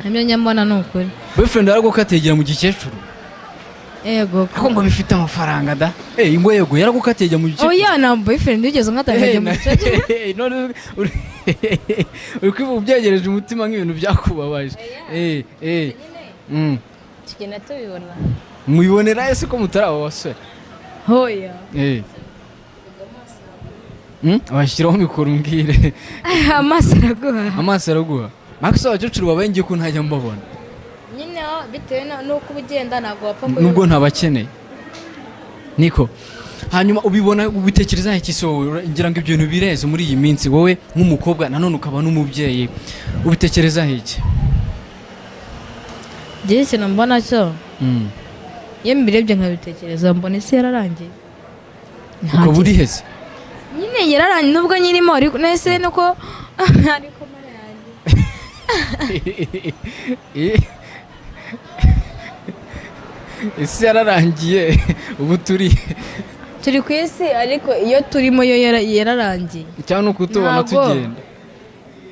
Ibyo njya mbona ni ukuri. Boyfriend yaragukatiye mu gikecuru. Ego. Ako ngo bifite amafaranga da. Ingo yego yaragukatiye mu gikecuru. Oya, na boyfriend yigeze nkatangaje mu gikecuru. None uri kwivuga ubyegereje umutima nk'ibintu byakubabaje. Tugenda tubibona. Mubibonera ese ko mutari abo basore? Hoya. Abashyiraho mikoro umbwire. Amaso araguha. Amaso araguha. Ariko se abakecuru babaye ngiye ko ntajya mbabona. Nyine bitewe n'uko uba ugenda ntabwo wapfa kubibona. Nubwo ntabakeneye. Niko. Hanyuma ubibona ubitekereza iki se wowe? Ngira ngo ibyo bintu bireze muri iyi minsi, wowe nk'umukobwa nanone ukaba n'umubyeyi, ubitekereza iki? Njye ikintu mbona cyo iyo mbirebye nkabitekereza mbona isi yararangiye. Ukaba uriheze nyine yararangiye nubwo nyirimo, ariko nese nuko ariko mara yanjye isi yararangiye. Ubu turi ku isi, ariko iyo turimo yo yararangiye. Cyangwa nuko tubona tugenda.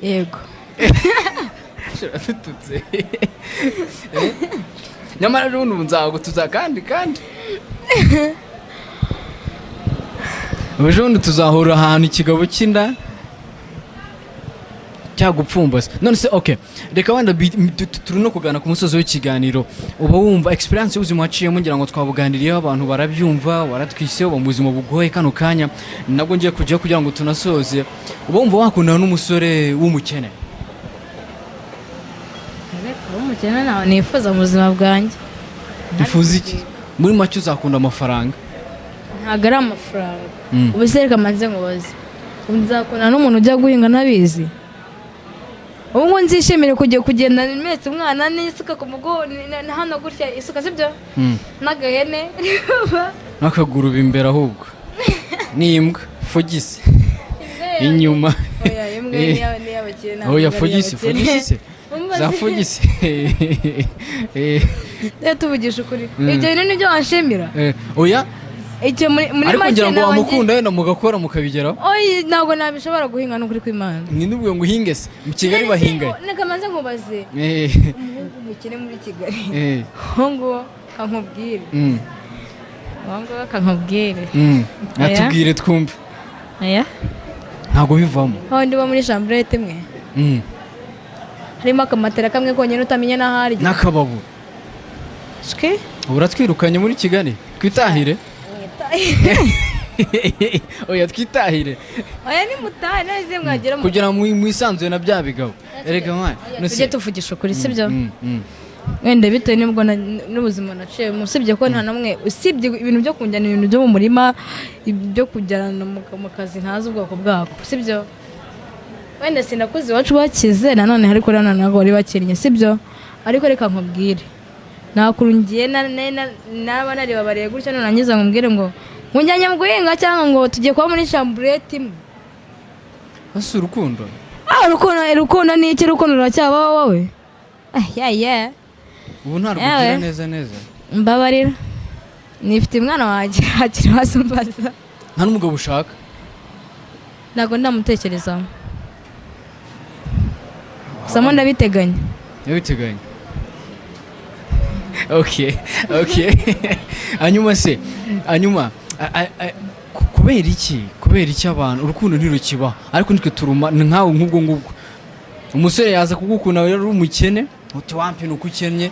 Yego. Tututse. Nyamara n'ubu nzagutuza kandi ejo bundi tuzahura ahantu ikigabo cy'inda cyagupfumbase. None se okay, reka wenda turi no kugana ku musozi w'ikiganiro. Uba wumva experience y'ubuzima waciyemo, ngira ngo twabuganiriyeho abantu barabyumva, waratwise uba mu buzima bugoye kano kanya nabwo ngiye kujya kugira ngo tunasoze. Uba wumva wakundana n'umusore w'umukene? W'umukene ntawe nifuza mu buzima bwanjye. Nifuza iki? Muri make uzakunda amafaranga? Ntabwo ari amafaranga. Ubu se reka manze nkubaze, nzakundana n'umuntu ujya guhinga ntabizi? Ubu ngo nzishimire kujya kugenda metse umwana n'isuka ku mugongo hano gutya, isuka sibyo? N'agahene n'akagurube imbere, ahubwo n'imbwa fogisi inyuma. Oya, imbwa ni iy'abakire. Oya, fogisi se za fogisi. Tuvugisha ukuri, ibyo bintu nibyo wanshimira? Oya, icyo muri ariko make ngira ngo wamukunda wenda mugakora mukabigeraho. Oya, ntabwo nabishobora guhinga n'ukuri kw'Imana. Ni n'ubwo ngo uhinge se mu Kigali bahinga? Reka manze nkubaze, umuhungu mukene muri Kigali, uwo nguwo kankubwire, uwo nguwo kankubwire. Atubwire twumve. Oya, ntabwo bivamo. Aho ndiba muri chambrette imwe harimo akamatera kamwe konyine utamenya n'aho ari n'akababura. Shwe, uratwirukanye muri Kigali, twitahire. Oya, twitahire. Oya, ni mutahe neze mwagera kugira ngo mwisanzuye na bya bigabo. Erega mwana, tujye tuvugisha ukuri sibyo? Wenda bitewe n'ubwo n'ubuzima naciyemo, usibye ko nta namwe, usibye ibintu byo kunjyana ibintu byo mu murima, ibyo kujyana mu kazi ntazi ubwoko bwako, sibyo? Wenda sinakuze iwacu bakize nanone, ariko nanone ntabwo bari bakennye, sibyo? Ariko reka nkubwire, nakurungiye naba naribabariye gutya, none nangiza nkubwire ngo nkunjyanye mu guhinga cyangwa ngo tugiye kuba muri chambrette imwe. Ese urukundo? Urukundo ni iki? Urukundo ruracyabaho wowe? Ubu ntarwo neza neza. Mbabarira, nifite umwana wanjye hakiri hasi mbaza. Nta n'umugabo ushaka? Ntabwo ndamutekerezaho. Gusa ndabiteganya. Ndabiteganya. Okay. Hanyuma se, kubera iki abantu urukundo ntirukibaho? Ariko nitwe turuma nkawe nk'ubwo ngubwo. Umusore yaza kugukunda rero uri umukene, uti wampe nuko ukennye.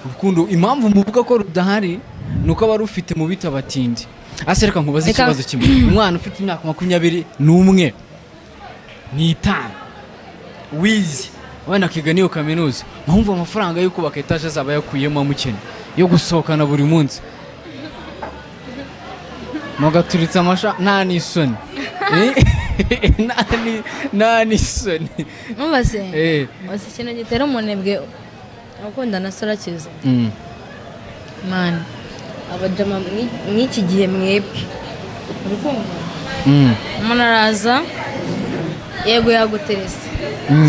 Urukundo impamvu muvuga ko rudahari nuko aba rufite mu bitabatindi. Ase reka nkubaze ikibazo kimwe. Umwana ufite imyaka 21 n'itanu wize wenda akiga niyo kaminuza, mpamvu amafaranga yo kubaka etaje azaba yakuyemo amukene yo gusohokana buri munsi, mugaturitsa amasha nta n'isoni. Nta n'isoni. Mubaze ikintu gitera umunebwe ukundana se urakize? Mani abajama mw'iki gihe mwebwe urukundo umuntu araza yego yaguterese,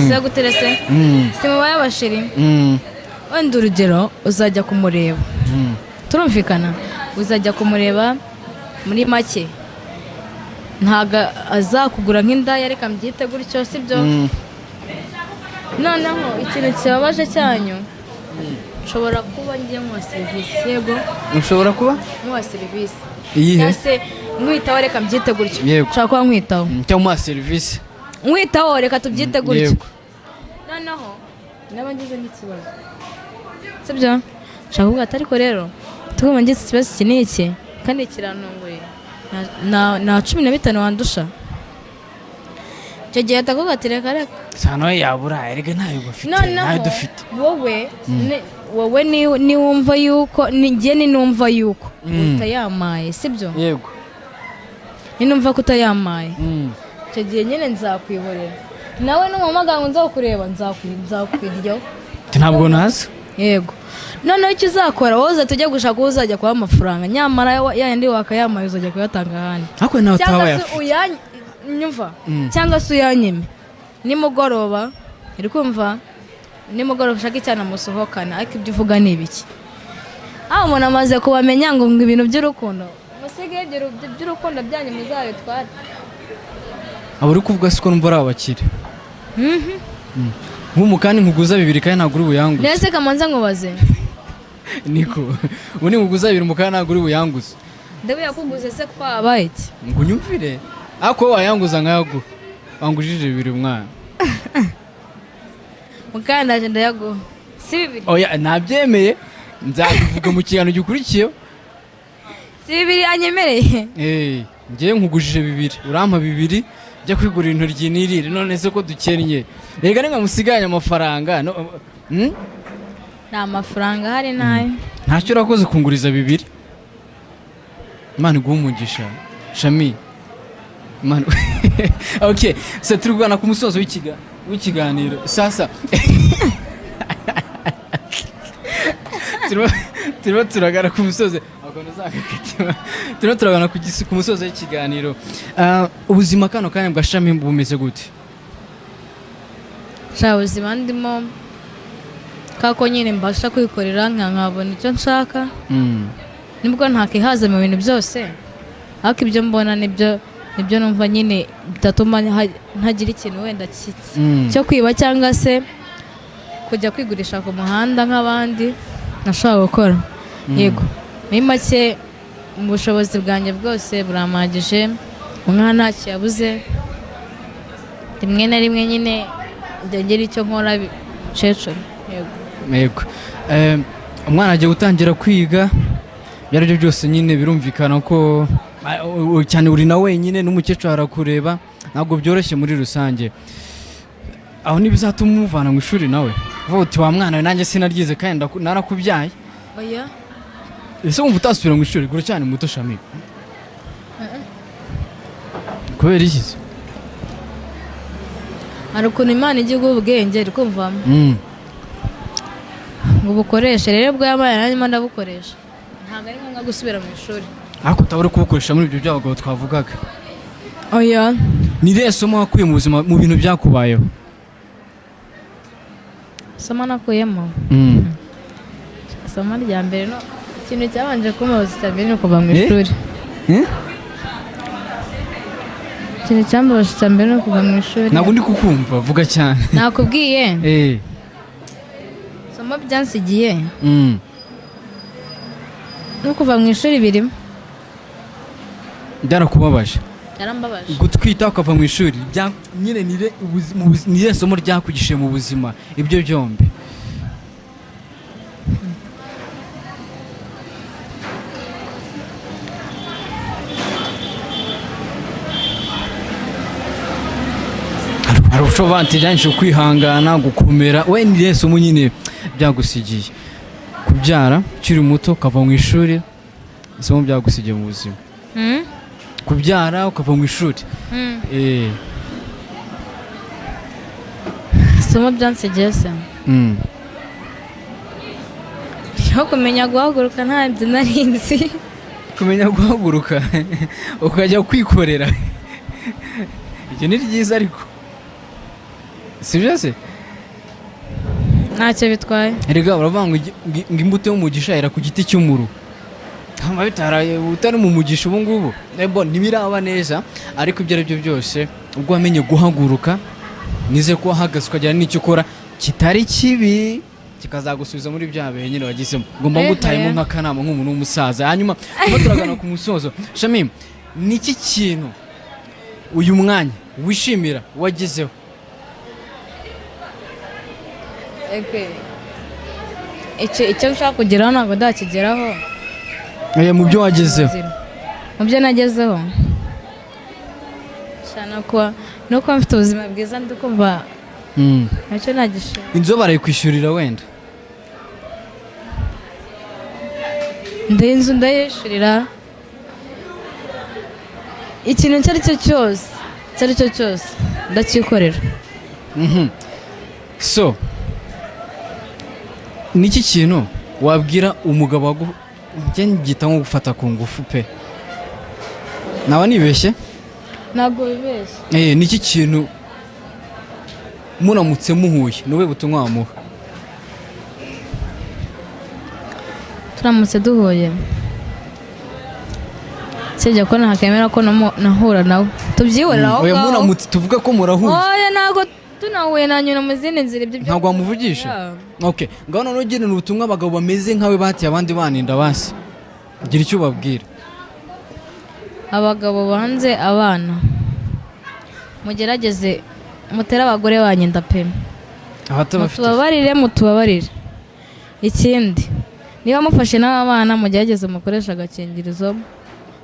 si yaguterese si mubaye abashiri. Wenda urugero uzajya kumureba, turumvikana, uzajya kumureba muri make ntabwo azakugura nk'indaya, reka mbyite gutyo, sibyo? Noneho ikintu kibabaje cyanyu, nshobora kuba ngiye nkuha serivisi. Yego, ushobora kuba nkuha serivisi iyihe? Se nkwitaho, reka mbyite gutyo. Nshobora kuba nkwitaho cyangwa umuha serivisi nkwitaho, reka tubyite gutyo. Noneho naba ngize n'ikibazo, sibyo? Nshaka kuvuga ati ariko rero Tugomba ngize ikibazo iki n'iki kandi kirantunguye, na 15 wandusha. Icyo gihe atakuvuga ati reka reka Sano yabura, erega ntayo bafite, ntayo dufite. Wowe niwumva yuko njye ninumva yuko utayamaye, sibyo? Yego. Ninumva ko utayamaye, icyo gihe nyine nzakwihorera. Nawe n'umuhamagara ngo nzakureba, nzakwiryaho. Ntabwo naza. Yego. Noneho icyo uzakora, wowe uzahita ujya gushaka uwo uzajya kuba amafaranga, nyamara yayandi wakayamaye uzajya kuyatanga ahandi. Ariko nawe utaba yafite. Nyumva, cyangwa se uyanyime nimugoroba, uri kumva, nimugoroba ushaka icyana musohokana, ariko ibyo uvuga ni ibiki? Aho umuntu amaze kubamenya ngo ibintu by'urukundo musige, ibyo by'urukundo byanyu muzabitware. Abo uri kuvuga siko numva ari abakire. Nk'umu kandi nkuguza 2 kandi ntabwo uri buyanguze. Nese kamanza nkubaze. Niko ubu ni nkuguza 2 mukandi ntabwo uri buyanguze. Ndabe yakuguze se ko abaye iki? Ngo unyumvire. Ako wayanguza nkayaguha. Wangujije 2 mwana. Mukanda ndayaguha. Si 2. Oya nabyemeye, nzabivuga mu kiganiro gikurikiye. Si 2 anyemereye. Ngiye nkugujije 2, urampa 2 njya kwigurira intoryi nirire. None se ko dukennye? Rega ninga musiganye amafaranga. Nta mafaranga hari nayo. Ntacyo urakoze kunguriza 2. Imana iguhe umugisha Shami. Imana. Okay, se turi kugana ku musozo w'ikiganiro. Sasa turimo turagana ku musozo. Turimo turagana ku musozo w'ikiganiro. Ubuzima kano kanya bwa Shami bumeze gute? Sha ubuzima ndimo kako nyine mbasha kwikorera nkabona icyo nshaka. Nibwo ntakihaza mu bintu byose, ariko ibyo mbona nibyo numva nyine bitatuma ntagira ikintu wenda cyo kwiba cyangwa se kujya kwigurisha ku muhanda nk'abandi nashobora gukora. Yego, muri make mu bushobozi bwanjye bwose burampagije, umwana ntacyo yabuze. Rimwe na rimwe nyine njya ngira icyo nkora mukecuru. Yego. Umwana agiye gutangira kwiga, ibyo aribyo byose nyine birumvikana ko cyane uri na wenyine n'umukecuru arakureba, ntabwo byoroshye muri rusange. Aho ntibizatuma umuvana mu ishuri nawe uvuga uti wa mwana we nanjye sinaryize kandi narakubyaye. Oya. Ese wumva utasubira mu ishuri? Gura cyane muto Shami. Kubera iki se? Hari ukuntu Imana ijya iguha ubwenge, uri kumva? Ngo ubukoreshe. Rero bwo yabaye nanjye ndabukoresha. Ntabwo ari ngombwa gusubira mu ishuri. Ariko utabura kubukoresha muri ibyo by'abagabo twavugaga. Oya. Ni irihe somo wakuye mu buzima, mu bintu byakubayeho? Somo nakuyemo? Isomo rya mbere no ikintu cyabanje kumbabaza cya mbere ni ukuva mu ishuri. Ikintu cyambabaje cya mbere ni ukuva mu ishuri. Ntabwo ndi kukumva, vuga cyane. Nakubwiye. Somo byansigiye. No kuva mu ishuri birimo. Byarakubabaje? Yarambabaje. Gutwita ukava mu ishuri nyine nire somo ryakugishije mu buzima ibyo byombi. Hari ubushobora byanjye kwihangana, gukomera, we nire somo nyine byagusigiye. Kubyara ukiri muto ukava mu ishuri, isomo byagusigiye mu buzima. Kubyara ukava mu ishuri. Isomo byansigiye se? Yo kumenya guhaguruka ntabyo nari nzi. Kumenya guhaguruka ukajya kwikorera. Ibyo ni ryiza ariko. Sibyo se? Ntacyo bitwaye. Erega baravuga ngo imbuto y'umugisha era ku giti cy'umuru. Hama bitaraye utari mu mugisha ubu ngubu. Ebo ntibiraba neza, ariko ibyo aribyo byose ubwo wamenye guhaguruka, nize ko wahagaze ukagira n'icyo ukora kitari kibi kikazagusubiza muri bya bihe nyine wagisemo. Ngomba ngutayemo nk'akanama nk'umuntu w'umusaza. Hanyuma tuba turagana ku musozo. Shamim, niki kintu uyu mwanya wishimira wagezeho? Icyo nshaka kugeraho ntabwo ndakigeraho. Mu byo wagezeho. Mu byo nagezeho, sha, no kuba mfite ubuzima bwiza, ndi kumva nacyo nagishima. Inzu barayikwishyurira wenda? Inzu ndayishyurira. Ikintu icyo ari cyo cyose, icyo ari cyo cyose ndacyikorera. So niki kintu wabwira umugabo wagu njye ngita nko gufata ku ngufu pe, naba nibeshye? Ntabwo wibeshye. Niki kintu muramutse muhuye, ni ubuhe butumwa wamuha? Turamutse duhuye, usibye ko ntakemera ko nahura nawe, tubyihorera aho Oya, ngaho. muramutse, tuvuga ko murahuye. Oya, ntabwo tunahuye, nanyura mu zindi nzira, ibyo byo Ntabwo wamuvugisha? Yeah. Okay, ngaho noneho ugenera ubutumwa abagabo bameze nkawe bateye abandi bana inda, basi gira icyo ubabwira. Abagabo banze abana, mugerageze mutere abagore banyu inda pe. Abatabafite. Mutubabarire, mutubabarire. Ikindi, niba mufashe n'abana, mugerageze mukoreshe agakingirizo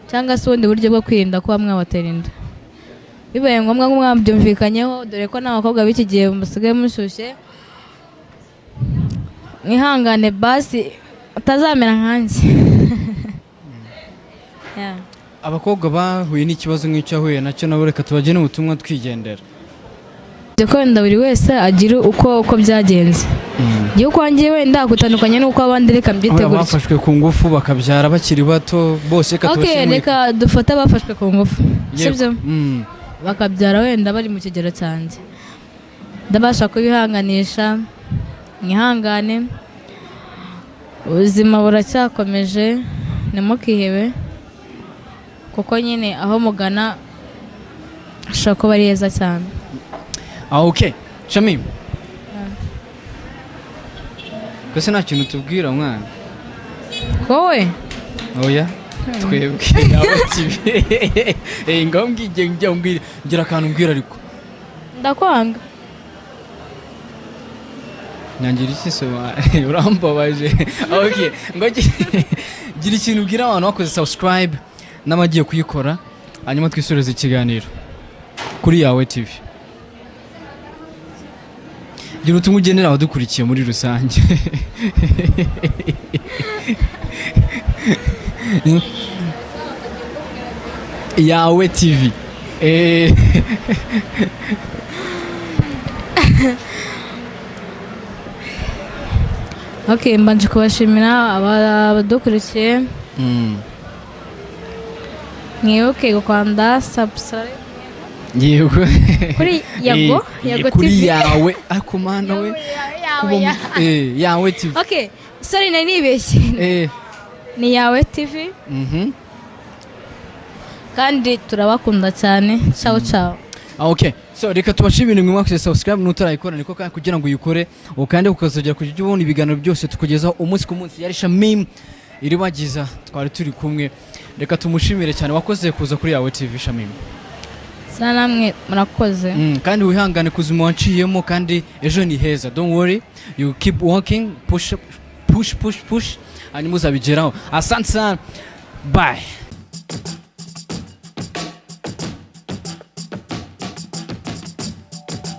cyangwa se ubundi buryo bwo kwirinda kuba mwabatera inda, bibaye ngombwa ko mwabyumvikanyeho, dore ko n'abakobwa b'iki gihe musigaye mushyushye. Mwihangane basi utazamera nkanjye. Yeah. Abakobwa bahuye n'ikibazo nk'icyo ahuye nacyo nabo, reka tubagene ubutumwa twigendera. Ibyo ko wenda buri wese agira uko byagenze. Igihe ukwangiye wenda gutandukanye n'uko abandi, reka mbyite Oya, gutyo. Bafashwe ku ngufu bakabyara bakiri bato bose, reka Okay, tubashyire muri reka dufate abafashwe ku ngufu. Yego. Sibyo? Bakabyara wenda bari mu kigero cyanjye, ndabasha kubihanganisha: mwihangane, ubuzima buracyakomeje, ntimukihebe, kuko nyine aho mugana hashobora kuba ari heza cyane. Ah, okay. Shamim, kwese nta kintu tubwira mwana? Wowe? Oya, twebwe Yawe TV. Ngaho mbwige, njya mbwira, ngira akantu mbwira ariko. Ndakwanga. Nyangira iki se wa? Urambabaje. Okay, ngo gira ikintu ubwira abantu bakoze subscribe n'abagiye kuyikora, hanyuma twisoreze ikiganiro kuri Yawe TV. Gira ubutumwa ugenera abadukurikiye muri rusange. Yawe TV. Okay, mbanje kubashimira abadukurikiye. Mwibuke gukanda subscribe Yego. kuri Yago Yago Kuri TV. Yawe, ariko mana we, kuba Yawe TV. Okay, sorry, nari nibeshye. Ni Yawe TV. Kandi turabakunda cyane. Ciao ciao. Ah, okay, so reka tubashimire mwe mwakoze subscribe, n'utarayikora niko kandi kugira ngo uyikore ukande ukazogera kugira ujye ubona ibiganiro byose tukugezaho umunsi ku munsi. Yari Shamim Iribagiza twari turi kumwe, reka tumushimire cyane. Wakoze kuza kuri Yawe TV, Shamim. Sa namwe murakoze. Kandi wihangane kuzima wanciyemo, kandi ejo ni heza. Don't worry, you keep working, push push push push, hanyuma uzabigeraho. Asante sana, bye.